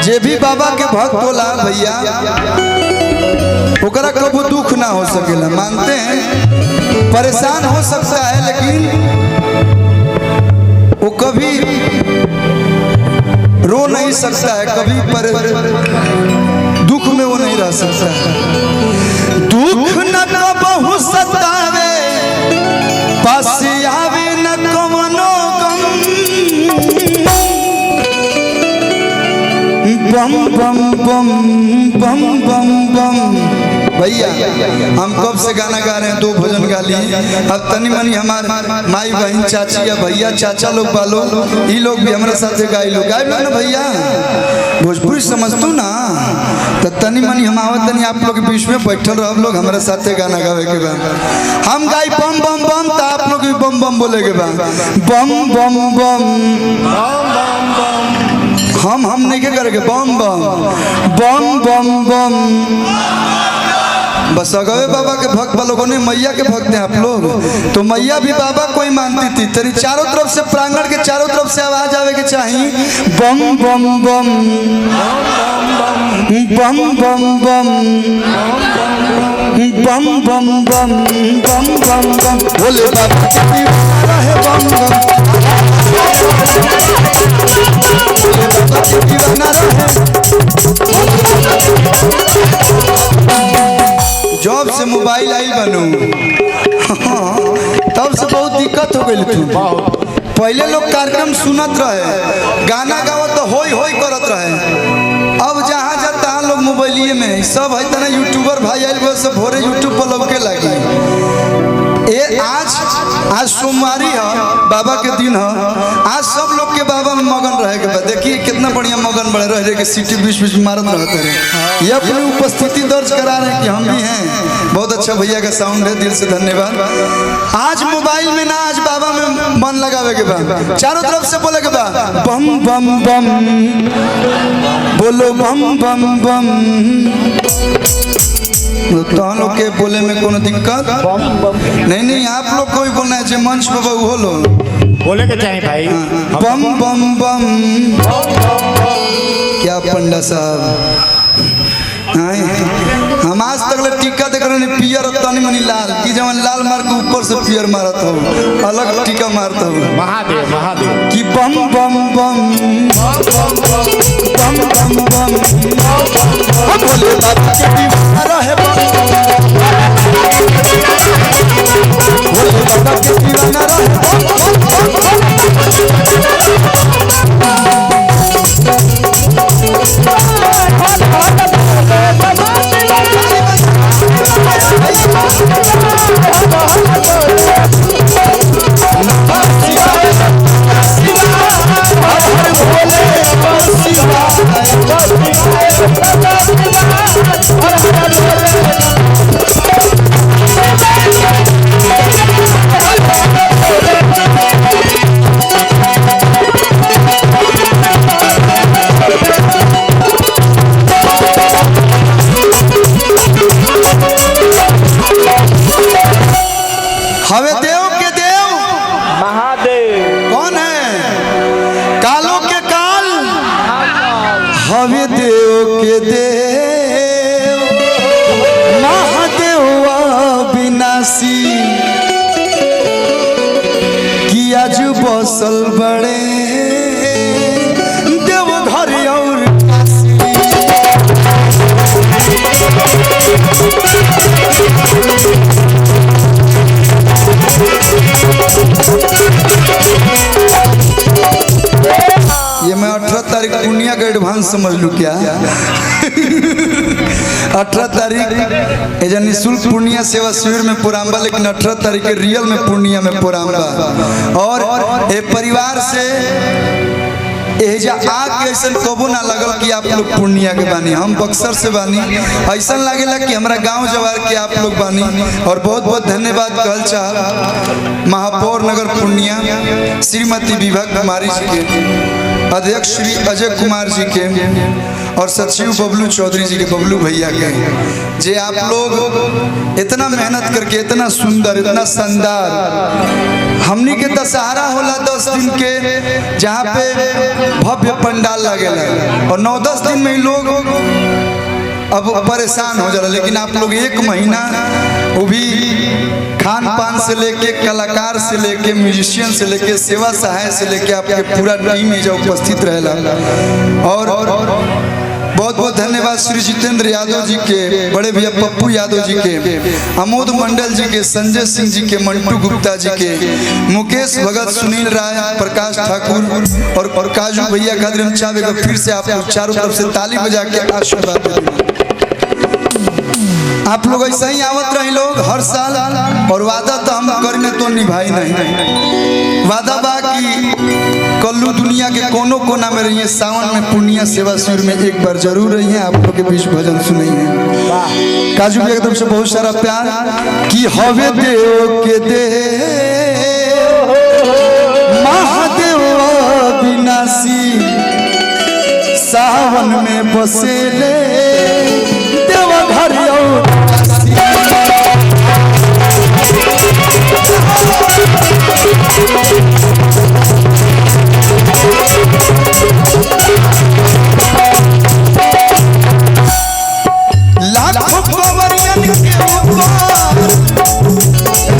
जे भी बाबा के भक्त होला भैया, ओकरा कबू दुख ना हो सकेला। मानते हैं परेशान हो सकता है, लेकिन वो कभी रो नहीं सकता है, कभी पर दुख में वो नहीं रह सकता है। दुख न कबहू सतावे, पास आवे न कवनो गम। बम बम बम बम बम बम। भैया हम कब से गाना गा रहे हैं, दो भजन गा लिए। अब तनी मनी हमार माई बहन चाची या भैया चाचा लोग बालो, ये लोग भी हमारे साथे गाई लोग गाई लोग ना भैया, भोजपुरी समझतू ना। तो तनी मनी हम आवत तनी आप लोग के बीच में बैठल रह लोग हमारे साथे गाना गावे के बा। हम गाई बम बम बम तो आप लोग भी बम बम बोले के बा। बम बम बम हम नहीं के करेंगे बम बम बम बम बम। बस अगवे बाबा के भक्त लोगों ने, मैया के भक्त हैं आप लोग, तो मैया भी बाबा को ही मानती थी। तेरी चारों तरफ से प्रांगण के चारों तरफ से आवाज आवे के चाहिए बम बम बम बम बम बम बम बम बम बम बम बम। भोले बाबा दीवाना है बम बम, भोले बाबा दीवाना रहे। जब से मोबाइल आई बनू तब से बहुत दिक्कत हो गई थी। पहले लोग कार्यक्रम सुनत रहे, गाना गावत तो होई होई करत रहे। अब जहाँ जा तहाँ लोग मोबाइलिए में सब है। तना यूट्यूबर भाई आयल बा, सब भोरे यूट्यूब पर लौके लगी। ए आज आज सोमवारी है, बाबा के दिन है, आज सब लोग के बाबा में मगन रहे के बा। देखिए कितना बढ़िया मगन बढ़े रह रहे के सीटी बीच बीच मारत रहते रहे। ये अपनी उपस्थिति दर्ज करा रहे हैं कि हम भी हैं। बहुत अच्छा भैया का साउंड है, दिल से धन्यवाद। आज मोबाइल में ना, आज बाबा में मन लगावे के बा, चारों तरफ से बोले के बा बम बम बम, बोलो बम बम बम। तो हम लोग के बोले में कोनो दिक्कत नहीं? नहीं, आप लोग को भी बोलना है, जो मंच पर वो लोग बोले के चाहिए भाई। बम बम बम। क्या पंडा साहब, हम आज तक ले टीका देख रहे पियर तनी मनी लाल की, जवन लाल मार के ऊपर से पियर मारत हो, अलग टीका मारत हो। महादेव महादेव कि बम बम बम बम बम बम। भोले बाबा के दीवाना रहे बम, भोले बाबा के दीवाना रहे बम बम बम। हवे देव के देव महादेव कौन है? कालों के काल हवे देव के देव महादेव अविनाशी, कि आज बसल बड़े देव घर और काशी। ये मैं 18 तारीख पूर्णिया का एडवांस समझ लूँ क्या? 18 तारीख एजा निःशुल्क पूर्णिया सेवा शिविर में प्रोग्राम बा, लेकिन 18 तारीख के रियल में पूर्णिया में प्रोग्राम बा। और ए परिवार से एजा आके ऐसा कबो ना लगल कि आप लोग पूर्णिया के बानी, हम बक्सर से बानी, ऐसा लागेला कि हमारा गांव जवार के आप लोग बानी। और बहुत बहुत धन्यवाद कहल चाह महापौर नगर पूर्णिया श्रीमती विभा कुमारी जी के, अध्यक्ष श्री अजय कुमार जी के, और सचिव बबलू चौधरी जी के, बबलू भैया के, जे आप लोग इतना मेहनत करके इतना सुंदर इतना शानदार हमनी के दशहरा होला 10 दिन के, जहाँ पे भव्य पंडाल लगेला और 9-10 दिन में ही लोग अब परेशान हो जाला, लेकिन आप लोग एक महीना वो भी खान पान से लेके कलाकार से लेके म्यूजिशियन से लेके सेवा सहाय से लेके आपके पूरा टीम एजा उपस्थित रहेला। और बहुत बहुत धन्यवाद श्री जितेंद्र यादव जी के, बड़े भैया पप्पू यादव जी के, अमोद मंडल जी के, संजय सिंह जी के, मंटू गुप्ता जी के, मुकेश भगत, सुनील राय, प्रकाश ठाकुर और काजू भैया खातिर हम चाहे फिर से आप लोग चारों तरफ से ताली बजा के आशीर्वाद दें। आप लोग ऐसे ही आवत रही लोग हर साल, और वादा तो हम करने तो निभाई नहीं। वादा बा कि कल्लू दुनिया के कोनो कोना में रहिए, सावन में पूर्णिया सेवा शिविर में एक बार जरूर रहिए, आप लोग के बीच भजन सुनाइए। काजू भैया की तरफ से बहुत सारा प्यार कि हवे देव के देव महादेव अविनाशी, सावन में बसेले देवघर। लाखों कंवरियन के ऊपर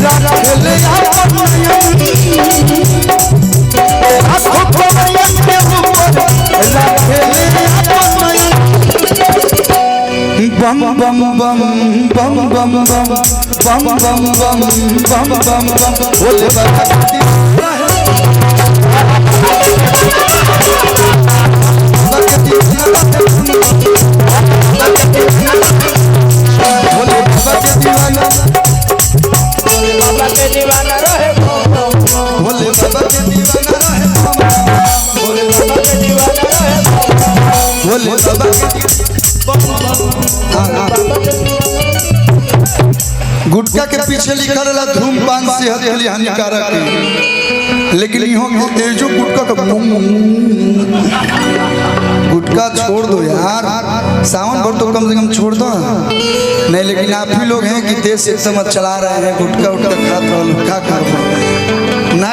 रखले आपन नयन, लाखों कंवरियन के ऊपर रखले आपन नयन। बम बम बम बम बम बम बम बम बम बम बम बम भोले बाबा के भोले बाबा के दीवाना, बाबा के दीवाना रहे भोले बाबा के दीवाना रहे, भोले बाबा के दीवाना रहे, भोले बाबा के। गुटखा के पीछे लिखल रहा धूमपान सेहत के लिए हानिकारक है, लेकिन इहो के जो गुटखा का गुटखा छोड़ दो यार, सावन भर तो कम से कम छोड़ दो। नहीं, लेकिन आप ही लोग हैं कि देश एकदम चला रहे हैं, गुटखा उटखा खात रहो, खा खा।